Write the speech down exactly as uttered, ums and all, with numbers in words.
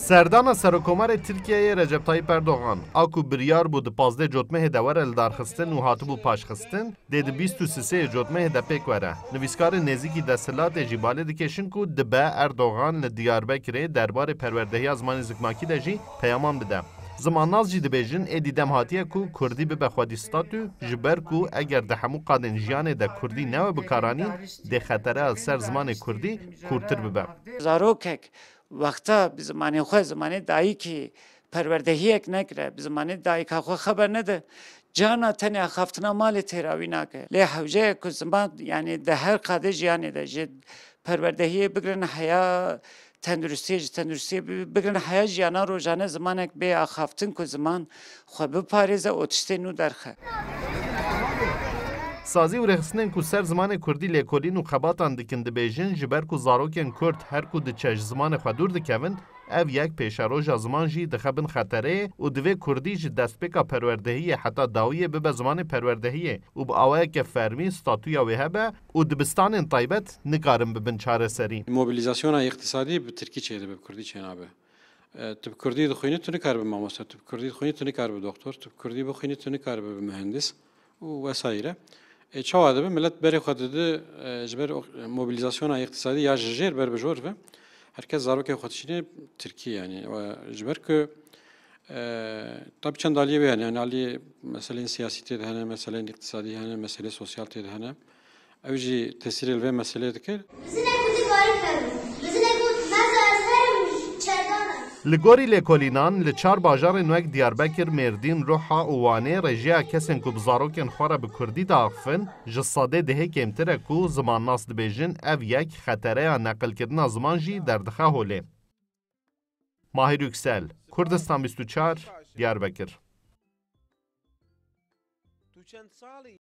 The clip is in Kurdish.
Serdana Serokomarê Tirkiyeyê Recep Tayyip Erdogan, a ku biryar bû di pazdeh Cotmehê de were lidarxistin û hatibû paşxistin, dê di bîst û sisê Cotmehê de pêk were. Nivîskarên nêzîkî desthilatê jî balê dikêşin ku dibe Erdogan li Diyarbekirê derbarê perwerdehiya zimanê zikmakî de jî peyaman bide. Zimannas jî dibêjin êdî dem hatiye ku kurdî bibe xwedî statû, ji ber ku eger di hemû qadên jiyanê de kurdî nebe bikaranîn, dê xetereya li ser zimanê kurdî kûrtir bibe. Zarokek wexta bi zimanê xwe, zimanê dayikê perwerdehiyek nekire, bi zimanê dayika xwe xeber nede, carna tenê axaftina malê têrawî nake. Lê hewce ye ku ziman, yanî di her qadê jiyanê de, ji perwerdehiyê bigirin heya tenduristiyê, ji tenduristiyê bi-, bigirin heya jiyana rojane zimanek bê axaftin ku ziman xwe biparêze û tiştê nû derxe. Sazî û rêxistinên ku ser zimanê kurdî lêkolîn û xebatan dikin dibêjin, ji ber ku zarokên kurd her ku diçe ji zimanê xwe dûr dikevin, ev yek pêşeroja ziman jî dixe bin xetereyê û divê kurdî ji destpêka perwerdehiyê heta dawiyê bibe zimanê perwerdehiyê û bi awayeke fermî statûya wê hebe û dibistanên taybet nikarin bibin çareserî. Mobilîzasyona îqtîsadî bi tirkî çêdibe, bi kurdî çênabe. E, tu bi kurdî dixwînî, tu nikaribî mamoste, tu bi kurdî dixwînî, tu nikaribî doktor, tu bi kurdî bixwînî, tu nikaribî bi muhendis û wesaîre. E, çawa dibe? Milet berê xwe didi, e, ji ber o-, mobilîzasyona îqtîsadî ya ji jêr ber bi jor ve, her kes zarokê xwe dişîne tirkî, yanî. We ji ber ku, e, tabî çend aliyê wê hene, yanî aliyê meseleyên siyasî tê de hene, meseleyên îqtîsadî hene, meseleyê sosyal tê de hene. Ew jî tesîrê li vê meseleyê dikir. Bizine ku tu garî herim. Bizine ku merza ez herim çerdan e. Li gorî lêkolînan, li çar bajarên wek Diyarbekir, Mêrdîn, Ruha û Wanê rêjeya kesên ku bi zarokên xwe re bi kurdî diaxifin, ji sedê dehê kêmtir e ku zimannas dibêjin ev yek xetereya neqilkirina ziman jî derdixe holê. Mahir Yüksel, Kurdistan bîst û çar, Diyarbekir.